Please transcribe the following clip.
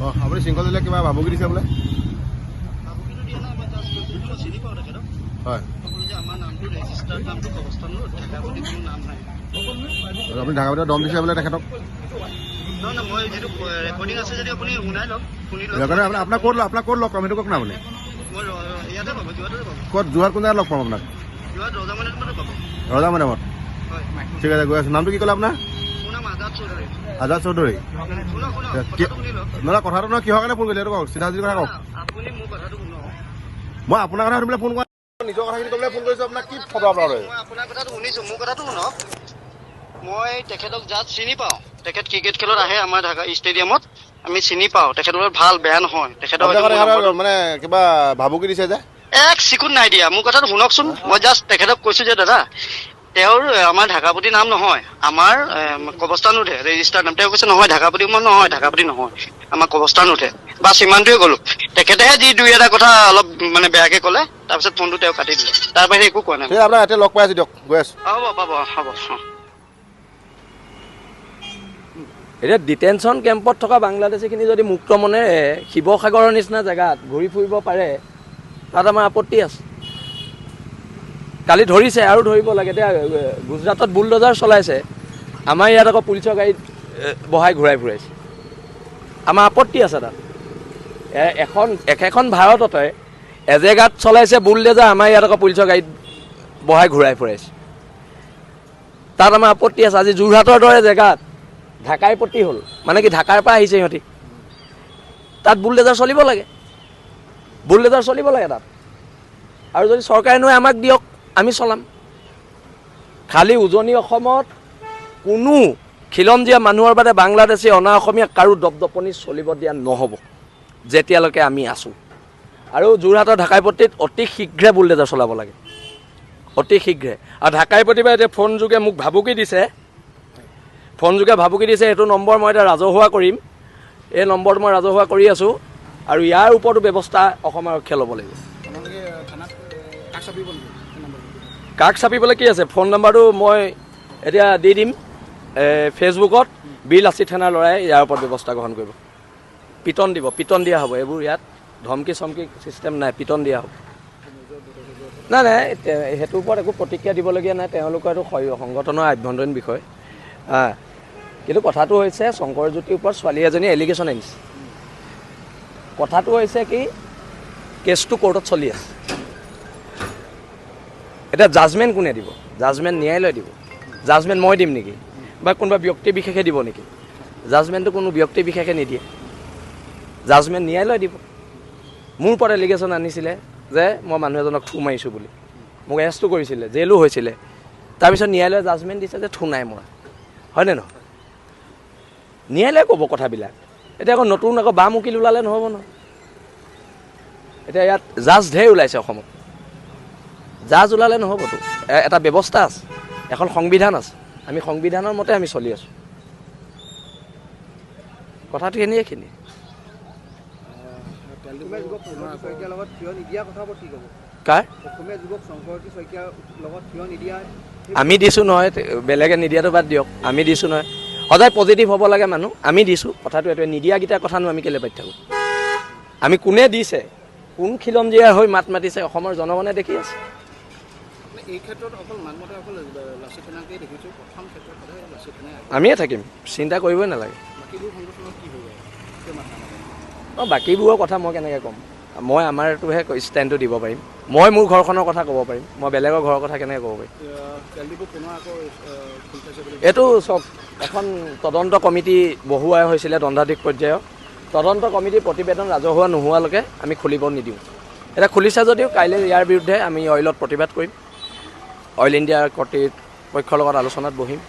অঁ, আপুনি শৃংখল দিলে, কিবা ভাবুকি দিছে বোলে? ভাবুকিটো দিয়া নাই। মই জাষ্ট কৈছোঁ, মই চিনি পাওঁ তেখেতক। মই ক'লো যে আমাৰ নামটো, ৰেজিষ্টাৰ্ড নামটো কবস্থান ৰোড, ঢাকাপতি কোনো নাম নাই। আপুনি ঢাকাপতি দম দিছে বোলে তেখেতক? নহয় নহয়, মই যিটো ৰেকৰ্ডিং আছে, যদি আপুনি শুনাই লওক, শুনি লওক। সেইকাৰণে আপোনাক ক'ত লগ পাম, সেইটো কওক না আপুনি। মই ইয়াতে পাব, যোৰহাটতে পাব। ক'ত, যোৰহাট কোন জেগাত লগ পাম আপোনাক? যোৰহাট ৰজা মৈদামতে পাব। ৰজা মৈদামত? হয়। ঠিক আছে, গৈ আছোঁ। নামটো কি ক'লে আপোনাৰ? মোৰ নাম আজাদ চৌধুৰী। আজাদ চৌধুৰী। শুনক শুনক, কথাটো শুনি লওক। নহয়, কথাটো নহয়, কিহৰ কাৰণে ফোন কৰিলে সেইটো কওক। চিধা চিধি কথা কওক। আপুনি মোৰ কথাটো শুনক। মই আপোনাৰ কথা সুধিবলৈ ফোন কৰা, নিজৰ কথাখিনি ক'বলৈ ফোন কৰিছোঁ আপোনাক। কি খবৰ আপোনাৰ? মই আপোনাৰ কথাটো শুনিছোঁ, মোৰ কথাটো শুনক। মই তেখেতক জাষ্ট চিনি পাওঁ। তেখেত ক্ৰিকেট খেলত আহে আমাৰ ঢাকা ষ্টেডিয়ামত। আমি চিনি পাওঁ তেখেতৰ, ভাল, বেয়া নহয় তেখেতৰ। আপোনাৰ হয়তো মোৰ কথা নম্বৰটো- মানে কিবা ভাবুকি দিছে যে? এক চিকুণ নাই দিয়া। মোৰ কথাটো শুনকচোন। মই জাষ্ট তেখেতক কৈছো যে দাদা, তেওঁৰ আমাৰ ঢাকাপতি নাম নহয়, আমাৰ কবস্থান ৰোডহে ৰেজিষ্টাৰ নাম। তেওঁ কৈছে, নহয় ঢাকাপতি। মই নহয়, ঢাকাপতি নহয়, আমাৰ কবস্থান ৰোডহে। বাছ, ইমানটোৱে ক'লো। তেখেতেহে যি দুই এটা কথা অলপ মানে বেয়াকে ক'লে, তাৰপিছত ফোনটো তেওঁ কাটি দিলে। তাৰ বাহিৰে একো কোৱা নাই। ঠিক আছে, আপোনাক এতিয়া লগ পাই আছোঁ দিয়ক, গৈ আছোঁ। হ'ব, পাব, হ'ব অ। এতিয়া ডিটেনশ্যন কেম্পত থকা বাংলাদেশীখিনি যদি মুক্ত মনেৰে শিৱসাগৰৰ নিচিনা জেগাত ঘূৰি ফুৰিব পাৰে, তাত আমাৰ আপত্তি আছে। কালি ধৰিছে আৰু ধৰিব লাগে। এতিয়া গুজৰাটত বুলডজাৰ চলাইছে, আমাৰ ইয়াত আকৌ পুলিচৰ গাড়ীত বহাই ঘূৰাই ফুৰাইছে। আমাৰ আপত্তি আছে তাত। এখন একেখন ভাৰততে এজেগাত চলাইছে বুলডজাৰ, আমাৰ ইয়াত আকৌ পুলিচৰ গাড়ীত বহাই ঘূৰাই ফুৰাইছে। তাত আমাৰ আপত্তি আছে। আজি যোৰহাটৰ দৰে জেগাত ঢাকাই পট্টি হ'ল, মানে কি ঢাকাৰ পৰা আহিছে সিহঁতি, তাত বুলডজাৰ চলিব লাগে, বুলডজাৰ চলিব লাগে তাত। আৰু যদি চৰকাৰে নোৱাৰে, আমাক দিয়ক, আমি চলাম। খালি উজনি অসমত কোনো খিলঞ্জীয়া মানুহৰ বাদে বাংলাদেশী, অনা অসমীয়া কাৰো দপদপনি চলিব দিয়া নহ'ব, যেতিয়ালৈকে আমি আছোঁ। আৰু যোৰহাটৰ ঢাকাইপট্টিত অতি শীঘ্ৰে বুলডজাৰ চলাব লাগে, অতি শীঘ্ৰে। আৰু ঢাকাইপট্টিৰ পৰা এতিয়া ফোন যোগে মোক ভাবুকি দিছে, ফোন যোগে ভাবুকি দিছে। এইটো নম্বৰ মই এতিয়া ৰাজহুৱা কৰিম। এই নম্বৰটো মই ৰাজহুৱা কৰি আছোঁ আৰু ইয়াৰ ওপৰতো ব্যৱস্থা অসম আৰক্ষীয়ে ল'ব লাগিব। আপোনালোকে থানাত কাষ চাপিব নেকি এই নম্বৰটো? কাষ চাপিবলৈ কি আছে? ফোন নম্বৰটো মই এতিয়া দি দিম ফেচবুকত। বীৰ লাচিত সেনাৰ ল'ৰাই ইয়াৰ ওপৰত ব্যৱস্থা গ্ৰহণ কৰিব। পিটন দিব, পিটন দিয়া হ'ব। এইবোৰ ইয়াত ধমকি চমকি চিষ্টেম নাই, পিটন দিয়া হ'ব। নাই নাই, সেইটোৰ ওপৰত একো প্ৰতিক্ৰিয়া দিবলগীয়া নাই। তেওঁলোকৰ এইটো সংগঠনৰ আভ্যন্তৰীণ বিষয়। হা, কিন্তু কথাটো হৈছে, শংকৰজ্যোতিৰ ওপৰত ছোৱালী এজনীয়ে এলিগেশ্যন আনিছে। কথাটো হৈছে কি, কেছটো কোৰ্টত চলি আছে। এতিয়া জাজমেণ্ট কোনে দিব? জাজমেণ্ট ন্যায়ালয়ে দিব। জাজমেণ্ট মই দিম নেকি বা কোনোবা ব্যক্তি বিশেষে দিব নেকি? জাজমেণ্টটো কোনো ব্যক্তি বিশেষে নিদিয়ে, জাজমেণ্ট ন্যায়ালয়ে দিব। মোৰ ওপৰত এলিগেশ্যন আনিছিলে যে মই মানুহ এজনক থু মাৰিছোঁ বুলি। মোক এৰেষ্টো কৰিছিলে, জেলো হৈছিলে। তাৰপিছত ন্যায়ালয়ে জাজমেণ্ট দিছে যে থু নাই মৰা। হয়নে নহয়? ন্যায়ালয়ে ক'ব কথাবিলাক। এতিয়া আকৌ নতুন আকৌ বাম উকিল ওলালে নহ'ব নহয়। এতিয়া ইয়াত জাজ ঢেৰ ওলাইছে অসমত। জাজ ওলালে নহ'বতো। এটা ব্যৱস্থা আছে, এখন সংবিধান আছে। আমি সংবিধানৰ মতে আমি চলি আছোঁ। কথাটো এইখিনিয়ে। অসমীয়া যুৱক শংকৰজ্যোতি শইকীয়াৰ লগত থিয় নিদিয়া কথাৰ ওপৰত কি ক'ব? কাৰ? অসমীয়া যুৱক শংকৰজ্যোতি শইকীয়াৰ লগত থিয় নিদিয়া। আমি দিছোঁ নহয়, বেলেগে নিদিয়াটো বাদ দিয়ক, আমি দিছোঁ নহয়। সদায় পজিটিভ হ'ব লাগে মানুহ। আমি দিছোঁ, কথাটো এইটোৱে। নিদিয়াকেইটাৰ কথানো আমি কেলৈ পাতি থাকোঁ? আমি কোনে দিছে, কোন খিলঞ্জীয়া হৈ মাত মাতিছে, অসমৰ জনগণে দেখি আছে। এই ক্ষেত্ৰত অকল মাত মতে অকল লাচিত সেনাকেই দেখিছোঁ। প্ৰথম ক্ষেত্ৰত সদায় লাচিত সেনাই। আমিয়ে থাকিম, চিন্তা কৰিবই নালাগে। বাকীবোৰ সংগঠনত কি হৈ যায়? কিয় মাত নামাতে? অঁ, বাকীবোৰৰ কথা মই কেনেকৈ ক'ম? মই আমাৰটোহে ষ্টেণ্ডটো দিব পাৰিম। মই মোৰ ঘৰখনৰ কথা ক'ব পাৰিম, মই বেলেগৰ ঘৰৰ কথা কেনেকৈ ক'ব পাৰিম? তেল ডিপু পুনৰ আকৌ খোল খাইছে বুলি। এইটো চাওক, এখন তদন্ত কমিটি বহুৱাই হৈছিলে দণ্ডাধীশ পৰ্যায়ৰ। তদন্ত কমিটিৰ প্ৰতিবেদন ৰাজহুৱা নোহোৱালৈকে আমি খুলিব নিদিওঁ। এতিয়া খুলিছে যদিও কাইলৈ ইয়াৰ বিৰুদ্ধে আমি অইলত প্ৰতিবাদ কৰিম, অইল ইণ্ডিয়াৰ কৰ্তৃপক্ষৰ লগত আলোচনাত বহিম।